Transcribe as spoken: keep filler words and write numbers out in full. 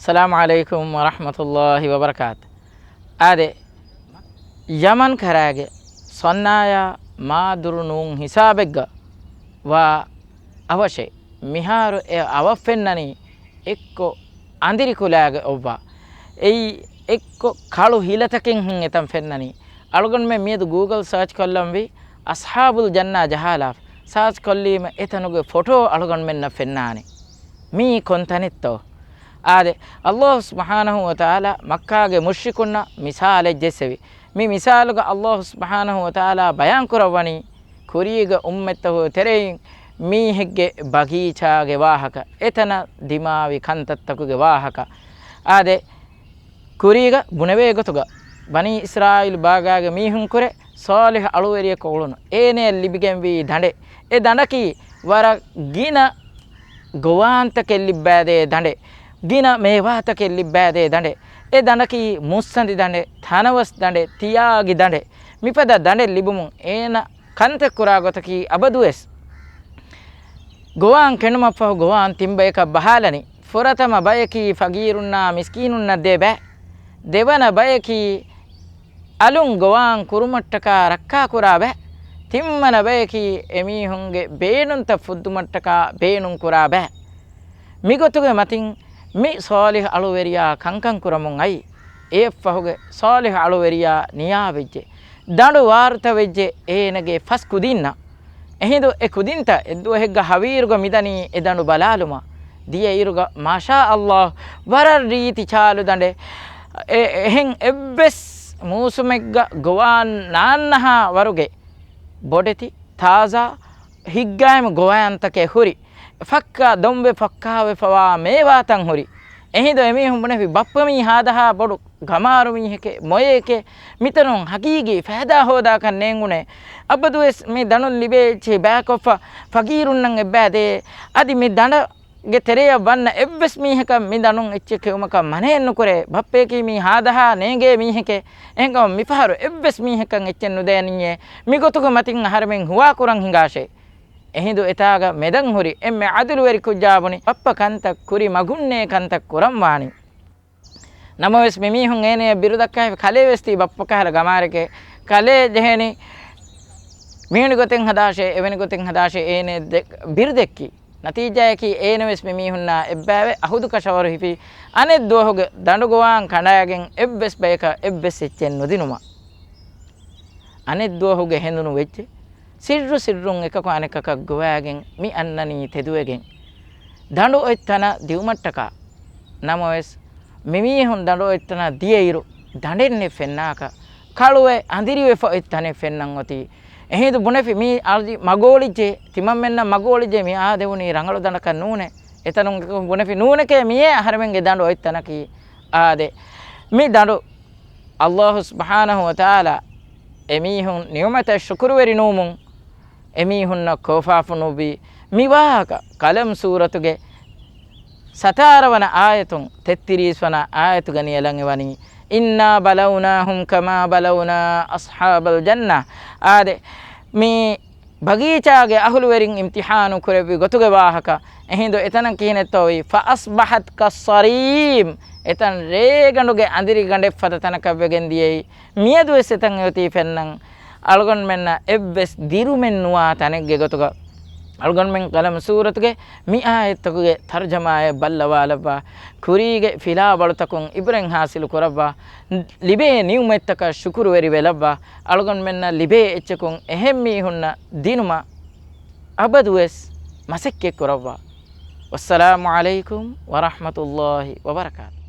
އައްސަލާމު ޢަލައިކުމް ވަރަޙްމަތުﷲި ވަބަރަކާތު. އާދެ، ޔަމަން ކަރާގެ ސަނާޢާ މާދުރު ނޫން ހިސާބެއްގަ ވާ އަވަށެއް. މިހާރު އެ އަވަށް ފެންނަނީ އެއްކޮށް އަނދިރި ކުލައިގެ އޮއްވާ. އެއީ އެއްކޮށް ކަޅު ހިލަތަކެއްހެން އެތަން ފެންނަނީ. އަޅުގަނޑުމެން މިއަދު ގޫގަލް ސާޗް ކޮށްލަންވީ އަޞްޙާބުލް ޖަންނާ ޖަހާލާފަ. ސާޗް ކޮށްލީމަ އެތަނުގެ ފޮޓޯ އަޅުގަނޑުމެންނަށް ފެންނާނެ. މީ ކޮން ތަނެއްތޯ؟ އާދެ، އަﷲ ސުބްޙާނަހޫ ވަތަޢާލާ މައްކާގެ މުޝްރިކުންނަށް މިސާލެއް ޖެއްސެވި. މި މިސާލުގަ އަﷲ ސުބްޙާނަހޫ ވަތަޢާލާ ބަޔާން ކުރައްވަނީ، ކުރީގެ އުއްމަތްތަކުގެ ތެރެއިން މީހެއްގެ ބަގީޗާގެ ވާހަކަ، އެތަނަށް ދިމާވި ކަންތައްތަކުގެ ވާހަކަ. އާދެ، ކުރީގަ ބުނެވޭ ގޮތުގަ، ބަނީ އިސްރާއީލް ބާގާގެ މީހުންކުރެ ޞާލިޙު އަޅުވެރިޔަކު އުޅުނު. އޭނަޔަށް ލިބިގެންވީ ދަނޑެއް. އެ ދަނޑަކީ ވަރަށް ގިނަ ގޮވާންތަކެއް ލިއްބައިދޭ ދަނޑެއް. ގިނަ މޭވާތަކެއް ލިއްބައިދޭ ދަނޑެއް. އެ ދަނޑަކީ މުއްސަނދި ދަނޑެއް، ތަނަވަސް ދަނޑެއް، ތިޔާގި ދަނޑެއް. މިފަދަ ދަނޑެއް ލިބުމުން އޭނަ ކަންތައް ކުރާ ގޮތަކީ އަބަދުވެސް ގޮވާން ކެނޑުމަށްފަހު ގޮވާން ތިން ބަޔަކަށް ބަހާލަނީ. ފުރަތަމަ ބަޔަކީ ފަގީރުންނާ މިސްކީނުންނަށް ދޭ ބައެއް. ދެވަނަ ބަޔަކީ އަލުން ގޮވާން ކުރުމަށްޓަކާ ރައްކާ ކުރާ ބައެއް. ތިންވަނަ ބަޔަކީ އެމީހުންގެ ބޭނުންތައް ފުއްދުމަށްޓަކާ ބޭނުން ކުރާ ބައެއް. މިގޮތުގެ މަތިން މި ޞާލިޙު އަޅުވެރިޔާ ކަންކަން ކުރަމުން އައީ. އެއަށްފަހުގެ ޞާލިޙު އަޅުވެރިޔާ ނިޔާވެއްޖެ. ދަނޑު ވާރުތަވެއްޖެ އޭނަގެ ފަސް ކުދިންނަށް. އެހިނދު އެ ކުދިންތައް އެއްދުވަހެއްގަ ހަވީރުގަ މިދަނީ އެ ދަނޑު ބަލާލުމަށް. ދިޔައިރުގަ މާޝާ ﷲ ވަރަށް ރީތި ޗާލު ދަނޑެއް. އެ-، އެހެން އެއްވެސް މޫސުމެއްގަ ގޮވާން ނާންނަހާ ވަރުގެ ބޮޑެތި، ތާޒާ، ހިތްގައިމު ގޮވާންތަކެއް ހުރި. ފައްކާ ދޮންވެ ފައްކާވެފަވާ މޭވާތައް ހުރި. އެހިނދު އެމީހުން ބުނެފި، ބައްޕަ މީ ހާދަހާ ބޮޑު ގަމާރު މީހެކޭ، މޮޔައެކޭ، މިތަނުން ހަގީގީ ފައިދާ ހޯދާކަށް ނޭނގުނޭ. އަބަދުވެސް މި ދަނޑުން ލިބޭ އެއްޗެހި ބައިކޮށްފަ، ފަގީރުންނަށް އެއްބައި ދޭ. އަދި މި ދަނޑަށް ގެ ތެރެއަށް ވަންނަ އެއްވެސް މީހަކަށް މި ދަނޑުން އެއްޗެއް ކެއުމަކަށް މަނައެއް ނުކުރޭ. ބައްޕަޔަކީ މީ ހާދަހާ ނޭނގޭ މީހެކޭ. އެހެންކަމުން މިފަހަރު އެއްވެސް މީހަކަށް އެއްޗެއް ނުދޭނީއޭ. މިގޮތުގެ މަތިން އަހަރެމެން ހުވާކުރަން ހިނގާށޭ. އެހިނދު އެތާގަ މެދަން ހުރި އެންމެ ޢަދުލުވެރި ކުއްޖާ ބުނި، ބައްޕަ ކަންތައް ކުރި މަގުންނޭ ކަންތައް ކުރަންވާނީ. ނަމަވެސް މިމީހުން އޭނަޔަށް ބިރު ދައްކާފި، ކަލޭ ވެސް ތީ ބައްޕަ ކަހަލަ ގަމާރެކޭ، ކަލޭ ޖެހޭނީ މިވެނި ގޮތެއް ހަދާށޭ، އެވެނި ގޮތެއް ހަދާށޭ، އޭނަ ދެ-، ބިރު ދެއްކި. ނަތީޖާޔަކީ އޭނަ ވެސް މިމީހުންނާ އެއްބައިވެ އަހުދު ކަށަވަރު ހިފި، އަނެއް ދުވަހުގެ ދަނޑުގޮވާން ކަނޑައިގެން އެއްވެސް ބަޔަކަށް އެއްވެސް އެއްޗެއް ނުދިނުމަށް. އަނެއް ދުވަހުގެ ހެނދުނު ވެއްޖެ. ސިއްރު ސިއްރުން އެކަކު އަނެކަކަށް ގޮވައިގެން މި އަންނަނީ ތެދުވެގެން. ދަނޑު އޮތް ތަނަށް ދިއުމަށްޓަކާ. ނަމަވެސް، މިމީހުން ދަނޑު އޮތް ތަނަށް ދިޔައިރު، ދަނޑެއް ނެތް ފެންނާކަށް، ކަޅުވެ އަނދިރިވެފަ އޮތް ތަނެއް ފެންނަން އޮތީ. އެހިނދު ބުނެފި މީ އަދި މަގޯޅިއްޖެ، ތިމަންމެންނަށް މަގޯޅިއްޖެ، މި އާދެވުނީ ރަނގަޅު ދަނޑަކަށް ނޫނޭ. އެތަނުން އެކަކު ބުނެފި ނޫނެކޭ މިއޭ އަހަރެމެންގެ ދަނޑު އޮތް ތަނަކީ. އާދެ، މި ދަނޑު ﷲ ސުބްޙާނަހޫ ވަތަޢާލާ އެމީހުން ނިޢުމަތަށް ޝުކުރުވެރި ނުވުމުން އެމީހުންނަށް ކޯފާފު ނުއްވި. މި ވާހަކަ ޤަލަމް ސޫރަތުގެ ސަތާރަ ވަނަ އާޔަތުން ތެއްތިރީސް ވަނަ އާޔަތުގަ ނިޔަލަން އެވަނީ، إِنَّا بَلَوْنَاهُمْ كَمَا بَلَوْنَا أَصْحَابَ الْجَنَّةِ. އާދެ، މި ބަގީޗާގެ އަހުލުވެރިން އިމްތިޙާނު ކުރެއްވި ގޮތުގެ ވާހަކަ. އެހިނދު އެތަނަށް ކިހިނެއްތޯވީ؟ فَأَصْبَحَتْ كَالصَّرِيمِ. އެތަން ރޭގަނޑުގެ އަނދިރިގަނޑެއް ފަދަ ތަނަކަށް ވެގެން ދިޔައީ. މިއަދުވެސް އެތަން އޮތީ ފެންނަން، އަޅުގަނޑުމެންނަށް އެއްވެސް ދިރުމެއް ނުވާ ތަނެއްގެ ގޮތުގަ. އަޅުގަނޑުމެން ޤަލަމް ސޫރަތުގެ މި އާޔަތްތަކުގެ ތަރުޖަމާއެއް ބައްލަވާލައްވާ، ކުރީގެ ފިލާވަޅުތަކުން އިބްރަތް ޙާޞިލު ކުރައްވާ، ލިބޭ ނިޢުމަތްތަކަށް ޝުކުރުވެރި ވެލައްވާ، އަޅުގަނޑުމެންނަށް ލިބޭ އެއްޗަކުން އެހެން މީހުންނަށް ދިނުމަށް އަބަދުވެސް މަސައްކަތް ކުރައްވާ. ވައްސަލާމު ޢަލައިކުމް ވަރަޙްމަތުﷲި ވަބަރަކާތު.